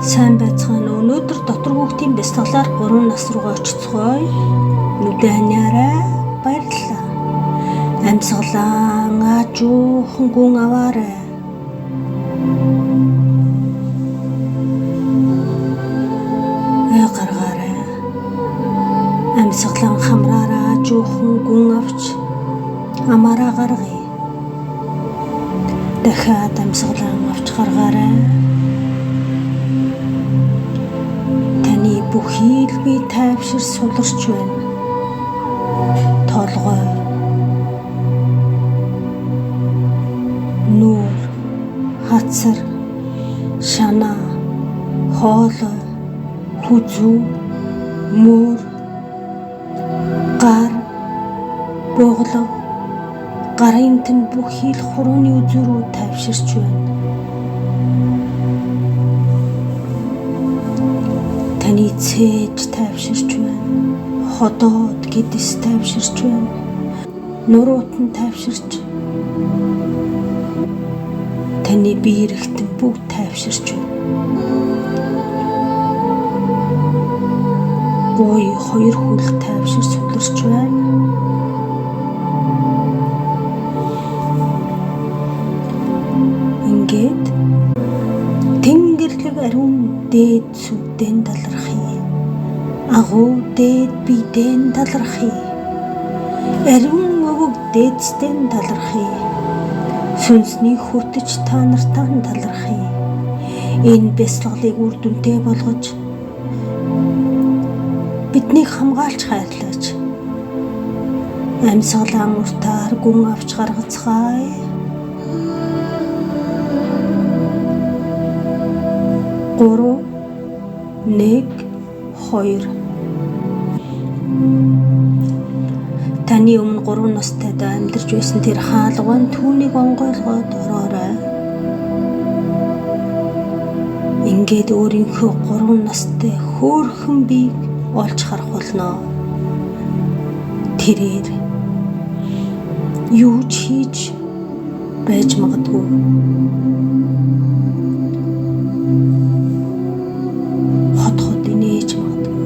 Сайн байцгаана уу? Өнөөдөр дотор хүүхдийн бясалгалаар 3 нас руугаа очицгоё. Нүдэ ханиарай. Баярлалаа. Амьсгалан аажуухан гүн аваарай. Ой гаргаарай. Амьсгалан хамраараа аажуухан гүн авч амаараа гаргая. Дахиад амьсгалан авч гаргаарай. Таны бүхий л бие тайвшир суларч байна. Толгой, нүүр, хацар, шанаа, хоолой, хүзүү, мөр, гар, боглов, гарын тэн бүхий л хурууны үзүүрүүд тайвширч байна. Таны цээж тайвширч байна. Ходоод гэдэс тайвширч байна. Нуруут нь тайвширч. Таны бие эргэтэн бүгд тайвширч байна. Гуй хоёр хөл тайвшир суларч байна. Ингээд Тэнгэрлэг ариун дээд сүвдэн талархъя. Агуу дээд бидэн талархъя. Ариун өвөг дээдсдэн талархъя. Сүнсний хөтөч та нартаа талархъя. Энэ бясалгалыг үр дүнтэй болгож биднийг хамгаалж хайрлаач. Амьсгалан уртаар гүн авч гаргацгаая. 3 1 2. Таны өмнө 3 настай амьдарч байсан тэр хаалган түүнийг онгойлгоод ороорой. Ингээд өөрийнхөө 3 настай хөөрхөн биеийг олж харах болно. Тэрээр юу ч хийж байж магадгүй. Хот хот инээж магадгүй.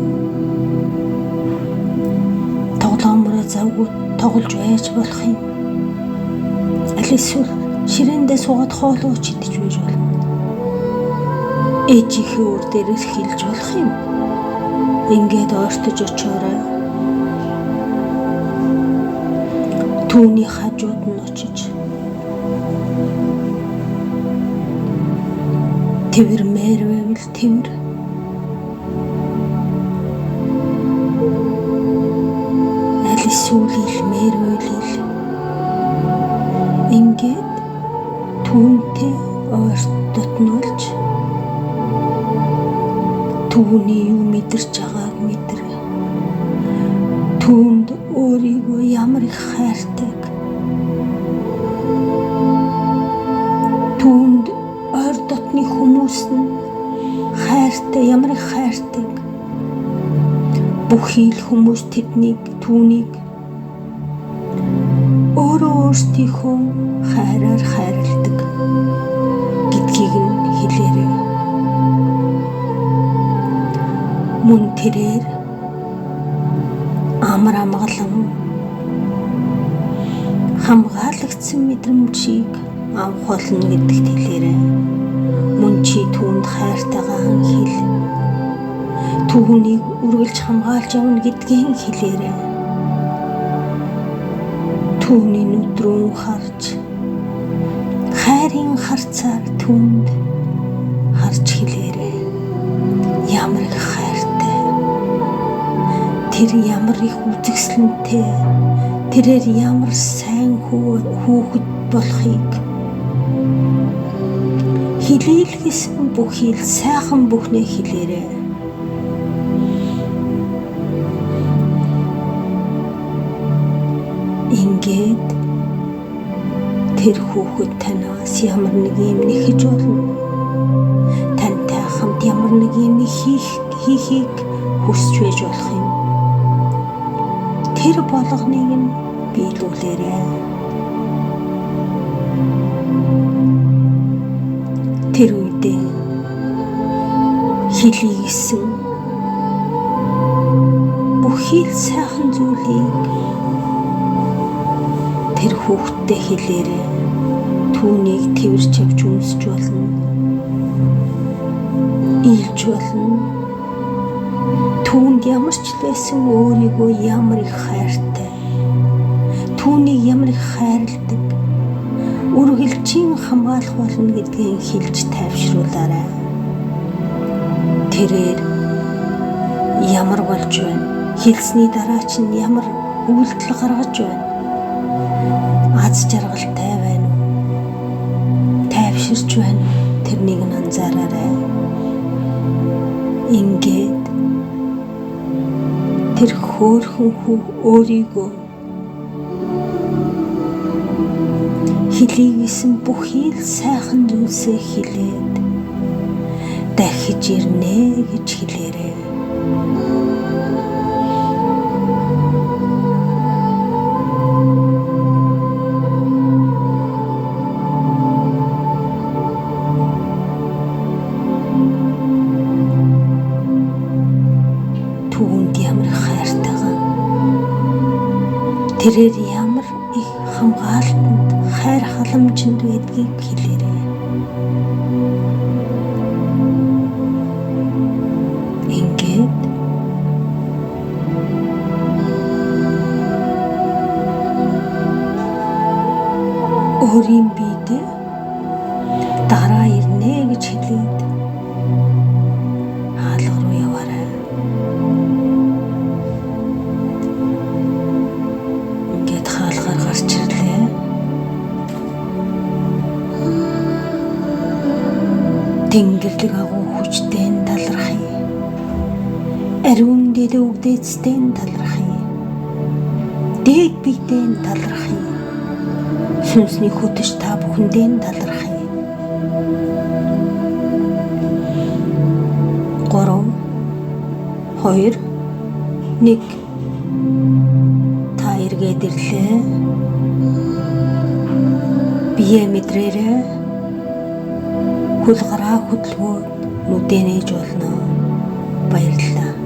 Тоглоомороо завгүй тоглож байж болох юм. Аль эсвэл ширээндээ суугаад хоолоо ч идэж байж болно. Ээжийнхээ үр дээрээс хилж болох юм. Ингээд ойртож очоорой. Түүний хажууд нь очиж тэрмээр байвал тэрвэр. Аль эсвэл илмээр байвал ил. Ингээд түүнтэй ойрт дотнолж түүний юу мэдэрч байгааг мэдэр. Түүнд өөрийгөө ямар их хайртайг. Түүнд ойр дотны хүмүүс нь хайртай, ямар их хайртайг. Бүхий л хүмүүс тэднийг түүнийг өөрөө өөрсдийнхөө хайраар хайрладаг гэдгийг нь хэлээрэй. Мөн тэрээр амар амгалан хамгаалагдсан мэдрэмжийг авах болно гэдэгт хэлээрэй. Мөн чи түүнд хайртайгаа хэл. Түүнийг үргэлж хамгаалж явна гэдгийг хэлээрэй. Түүний нүд рүү харж хайрын харцаар түүнд харж хэлээрэй. Ямар их хайртай. Тэр ямар их үзэсгэлэнтэй. Тэрээр ямар сайн хүүхэд болохыг хилээлгэсэн бүхий л сайхан бүхнээ хэлээрэй. Ингээд тэр хүүхэд танаас ямар нэг юм нэхэж болно. Тантай хамт ямар нэг юм хийхийг хүсч байж болох юм. Тэр болгоныг нь биелүүлээрэй. Тэр үедээ Хэлий гэсэн бүхий л сайхан зүйлийг тэр хүүхэдтэй хэлээрэй. Түүнийг тэвэрч авч өмсөж болно. Ийлж болно. Түүнд ямар ч байсан өөрийгөө ямар их хайртай, түүнийг ямар их хайрладаг, үргэлжийн хамгаалах болно гэдгийг хэлж тайвшруулаарай. Тэрээр ямар болж байна? Хэлсний дараа чинь ямар үйлдэл гаргаж байна? Аз жаргалтай байна уу? Тайвширч байна уу? Тэрнийг нь анзаараарай. Ингээд тэр хөөрхөн хүү өөрийгөө хэлий гэсэн бүхий л сайхан зүйлсээ хэлээд дахиж ирнэ гэж хэлээрэй. Түүнд ямар их хайртайгаа, тэрээр ямар их хамгаалтанд, хайр халамжинд байдгийг хэлээрэй. Ингээд өөрийн биедээ дараа ирнэ гэж хэлээд хаалга руу яваарай. Ингээд хаалгаар гарч ирлээ. Тэнгэрлэг агуу хүчтэй нь талархъя. Ариун дэд өвгдээцтэй нь талархъя. Дээд биетэй нь талархъя. Сүнсний хөтөч та бүхэндээ нь талархъя. 3 2 1 Та эргээд ирлээ. Бие мэдрээрээ хөл гараа хөдөлгөөд нүдээ нээж болно. Баярлалаа.